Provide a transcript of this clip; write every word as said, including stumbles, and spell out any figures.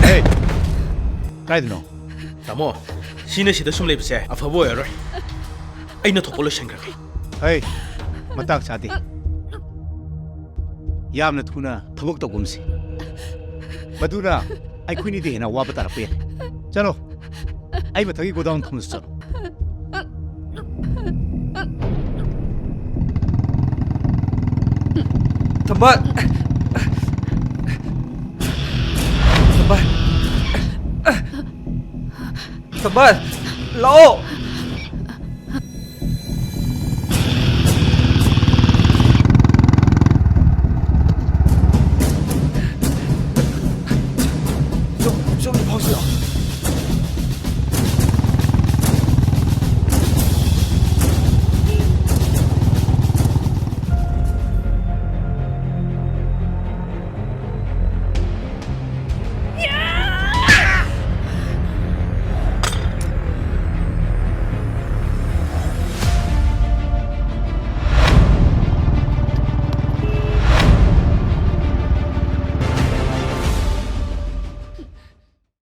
ꯍꯦ! ꯀꯥꯏꯗꯅꯣ? ꯇꯥꯃꯣ, ꯁꯤꯅ ꯁꯤꯗ ꯁꯨꯝ ꯂꯩꯕꯁꯦ ꯑꯐꯕ ꯑꯣꯏꯔꯔꯣꯏ꯫ ꯑꯩꯅ ꯊꯣꯛꯄ ꯂꯣꯏꯁꯟꯈ꯭ꯔꯒꯦ꯫ ꯍꯩ, ꯃꯇꯥꯡ ꯆꯥꯗꯦ꯫ ꯌꯥꯝꯅ ꯊꯨꯅ ꯊꯕꯛ ꯇꯧꯒꯨꯝꯁꯤ꯫ ꯃꯗꯨꯅ ꯑꯩꯈꯣꯏꯅꯤꯗꯤ ꯍꯦꯟꯅ ꯋꯥꯕ ꯇꯥꯔꯛꯄ ꯌꯥꯏ꯫ ꯆꯠꯂꯣ, ꯑꯩ ꯃꯊꯛꯀꯤ ꯒꯣꯗꯥꯎꯟ ꯊꯣꯡꯗ ꯆꯠꯂꯣ꯫ ꯊꯝꯕꯥꯜ! ꯊꯝꯕꯥꯜ! ꯊꯝꯕꯥꯜ! ꯂꯥꯛꯑꯣ!